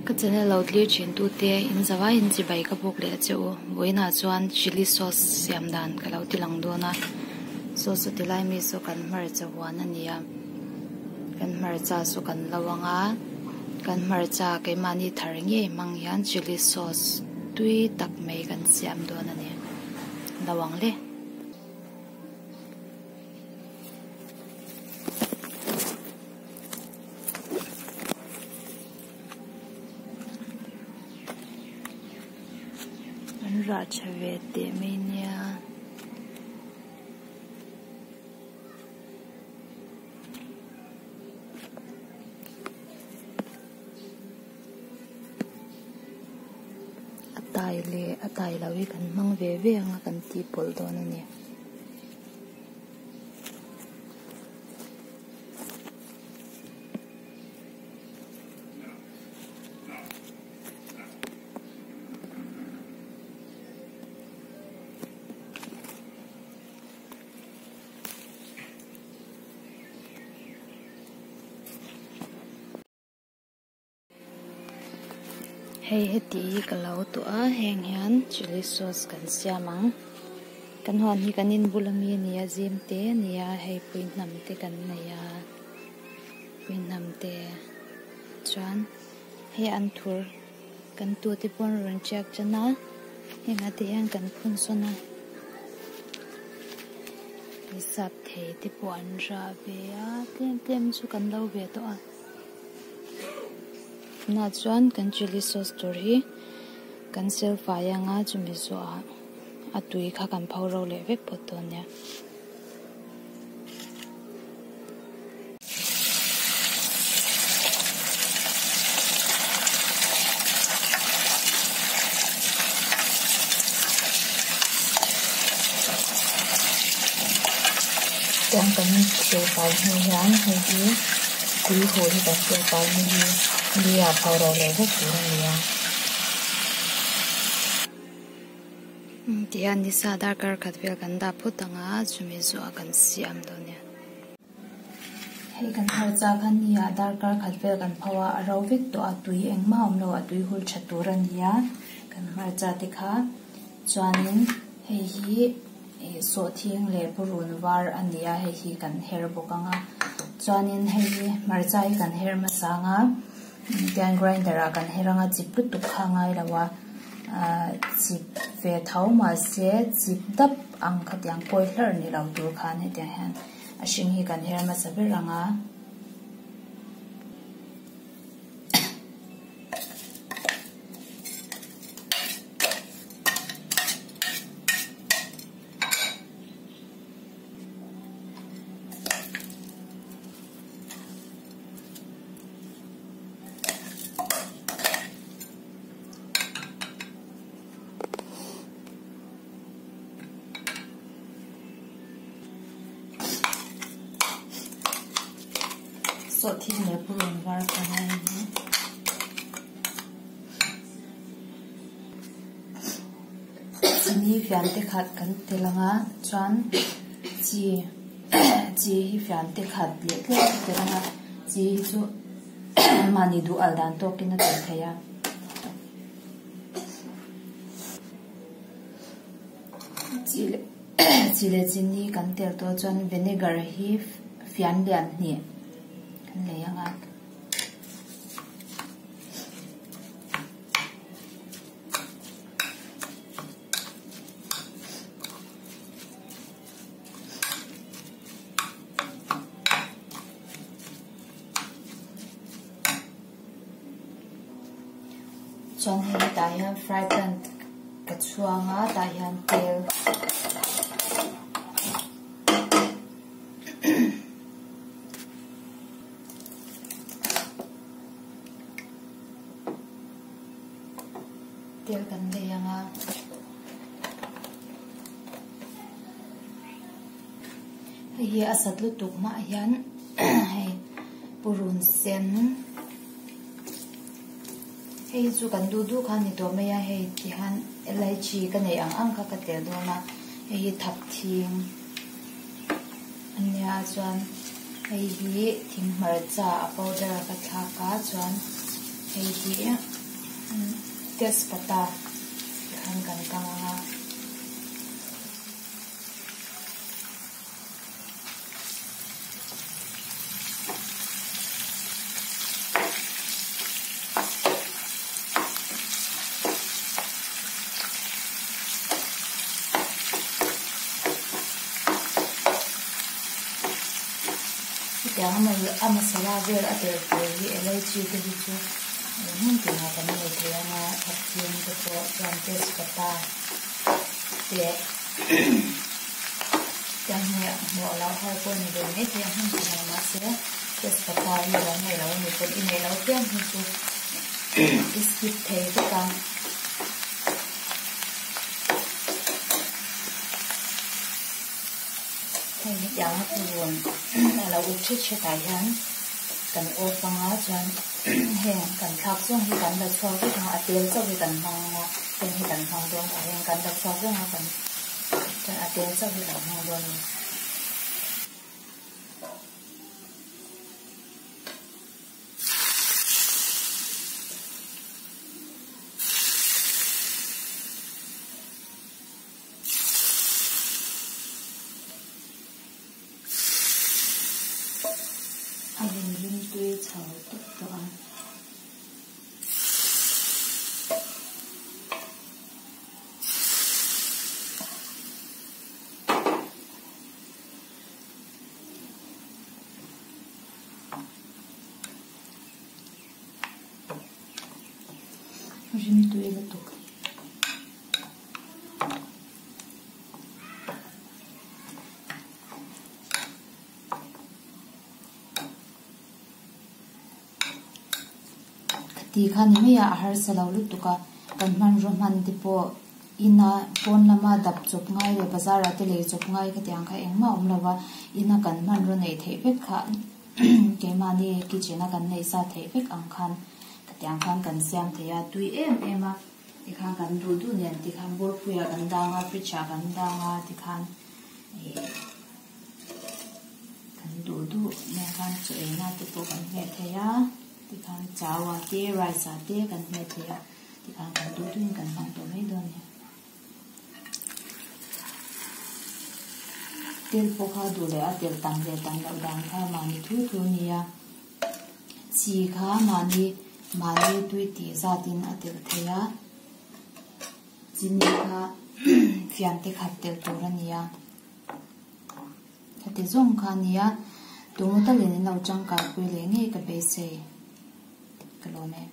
Ka channel lo tlir thin tute in zavaiin chibai ka bawk leh a che u. Vawiinah chuan chilli sauce siam dan ka lo ti lang dawn a. Saw saw ti lai mi saw kan hmarcha huan a ni a. Kan hmarcha saw kan lo ang a. Kan hmarcha keimahni thar ngei hmang hian chilli sauce tui tak mai kan siam dawn a ni. Lo ang le. An rah tha ve teh mai nia. A tai leh a tai lo hi kan hmang ve ve ang a kan tih pawlh dawn a ni. Hei heti hi ka lo tuah a heng hian chilli sauce kan siam ang kan huan hi kan inbul ami a ni a zim te a ni a hei pui hnam te kan nei a pui hnam te chuan hei an thur kan tu te pawh an rawn tiak tan a hengah te hian kan phun sawn a sap thei te pawh an rah ve a tlem tlem chu kan lo ve tawh a. Tunah chuan kan chilli sauce tur hi kan sel fai anga chumi zawhah a tui kha kan pho ro leh vek phawt dawn nia. Tiang kan sil fai hnu hian hei hi tui huh hi kan sil fai hnu hi ni ah pho ro leh vek tur a ni a. Tihian nisa darkar khat vel kan dah phawt ang a chumi zawhah kan siam dawn nia. Hei kan hmarcha kha ni ah darkar khat vel kan pho a a ro vek tawh a tui engmah a awm lo a tui hul tha tur a ni a kan hmarcha te kha chuanin hei hi ih sawhthing leh purun var a ni a hei hi kan her bawk ang a chuanin hei hi hmarcha hi kan her hmasa ang a tian grinder ah kan her ang a chip lutuk kha a ngai lo a ahh chip ve tho mahse chip dap ang khatiang kawi hlarh ni lo tur khan hetiang hian. A hring hi kan her hmasa ber ang a. Sawhthing leh purun var kha a ni chini fian te khat kan tel ang a chuan chi chi hi fian te khat leh tlem a tel ang a chi hi chu mahni duh al dan tawkin a tel theih a. Chi leh chini kan tel tawh chuan vinegar hi fian lian hnih kan lei ang a. Chuan hei hetah hian fry pan ka chhuang a tah hian tel tel kan lei ang a hei hi a sat lutuk hmaah hian hei purun sen. Hei hi chu kan duh duh kha a ni tawh mai a, hei tihian elaichi ka neih ang ang kha ka tel dawn a, hei hi thap thing a nia chuan hei hi thing hmarcha a powder ka thlak a chuan hei hi. Tezpata tikhan kan kang ang a. Hetiang a masala vel a tel tur hi elaichi te hi chu hmun tinah kan nei thei ang a thakching te pawh chuan tezpata te tiang hi hmuh loh har pawh ni ve mai thei a hmun tinah mahse tezpata hi lo nei lo a ni pawn i neih loh piang hi chu i skip thei vek a. Hei hetiang a purun a lo up thet thet ah hian kan off anga chuan heng kan thlak zawng hi kan la chhuak vek ang a a tel chauh hi kan hmang anga heng hi kan hmang dawn a heng kan la chhuak vek ang a kan chuan a tel chauh hi kan hmang dawn a ni. A rawn rimtui chho tawp tawh a. Rimtui lutuk. Ti kha ni mai a a harsa lo lutuk a kan hmanraw hman te pawh ina pawn lama dap chawp ngai leh bazar ah te lei chawp ngai khatiang kha engmah a awm lo va ina kan hmanraw neih theih vek kha keimahni kitchen a kan neih zat theih vek ang khan khatiang khan kan siam thei a tui em em a. Tikhan kan duh duh nen tikhan bawlpuiah kan dang a fridge ah kan dang a tikhan ih kan duh duh nen khan chaw eina te pawh kan hmeh thei a tikhan chau ah te rice ah te kan hmeh thei a tikhan kan duh duhin kan hmang tawh mai dawn a ni. Tel pawh kha duh leh a tel tam leh tam loh dan kha mahni thu thu a ni a. Chi kha mahni mahni tui tih zatin a telh thei a, chini kha fian te khat telh tur a ni a, heti zawng kha a ni a, tumaw talin an lo tangkai pui leh ngei ka beisei ka lawm e.